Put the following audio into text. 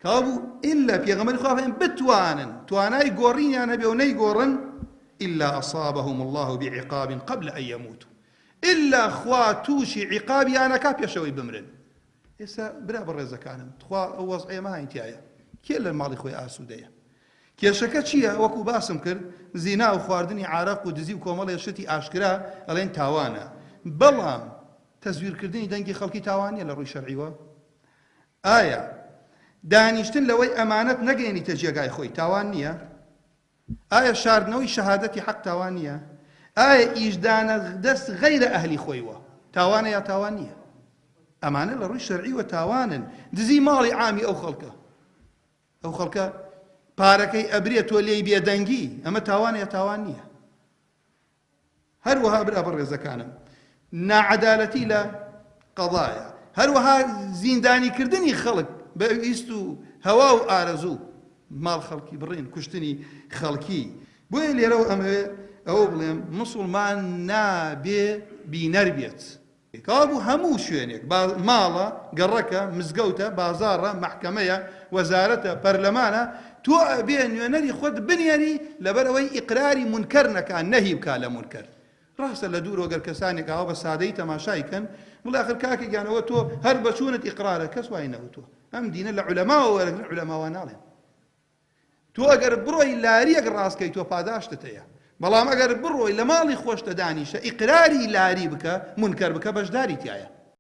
کەوابوو ئیلا پێغەمبەری خوا فەرمی بتوانن توانای گۆڕینیان هەبێ و نەیگۆڕن إلا أصابهم الله بعقاب قبل أن يموتوا ئیلا خوا تووشی عیقابیان ئەکا پێش ئەوەی بمرن. ئێستا برا بەڕێزەکانم تخوا ئەو وەزعەی ئێمە هاین تیایە کێ لە ماڵی خۆی ئاسوودەیە؟ کێشەکە چییە؟ وەکو باسم کرد زینا و خواردنی عارەق و دزی و کۆمەڵێ شتی ئاشکرا ئەڵێن تاوانە بەڵام تەزویرکردنی دەنگی خەڵکی تاوان نییە لە ڕووی شەرعیوە؟ ئایا دانیشتن لەوەی ئەمانەت نەگەیەنیتە جێگای خۆی تاوان نییە؟ ئایا شاردنەوەی شەهادەتی حەق تاوان نییە؟ ئایا ئیش دانە دەست غەیرە ئەهلی خۆیوە تاوانە یا تاوان نییە؟ ئەمانە لە ڕووی شەرعیوە تاوانن. دزی ماڵی عامی ئەو خەڵکە، ئەو خەڵکە پارەکەی ئەبرێ تۆ لێی بێدەنگی، ئەمە تاوانە یا تاوان نییە؟ هەروەها برا بەڕێزەکانم ناعەدالەتی لە قەضایە، هەروەها زیندانیکردنی خەڵک بە ویست و هەوا و ئارەزوو، ماڵ خەڵکی بڕین، کوشتنی خەڵکی. بۆیە لێرەوە ئەمەوێ ئەوە بڵێم موسڵمان نابێ بینەر بێت. کەوابوو هەموو شوێنێک، ماڵە، گەڕەکە، مزگەوتە، بازاڕە، مەحکەمەیە، وەزارەتە، پەرلەمانە، تۆ ئەبێ نوێنەری خۆت بنێری لەبەرئەوەی ئیقراری مونکەر نەکا، نەهی بکا لە مونکەر. ڕاستە لە دوورەوە گەر کەسانێک ئاوا بە سادەیی تەماشای کەن، بڵێ ئاخر کاکە گیان ئەوە تۆ هەر بە چوونت ئیقرارە، کەس وای نەوتووە. ئەم دینە لە عولەماوە وەرەگرن، عولەما وا ناڵێن. تۆ ئەگەر بڕۆی لاریەک ڕاست کەی تۆ پاداشتت هەیە بەڵام ئەگەر بڕۆی لە ماڵی خۆشتە دانیشە ئیقراری لاری بکە مونکەر بکە بەشداری تایە.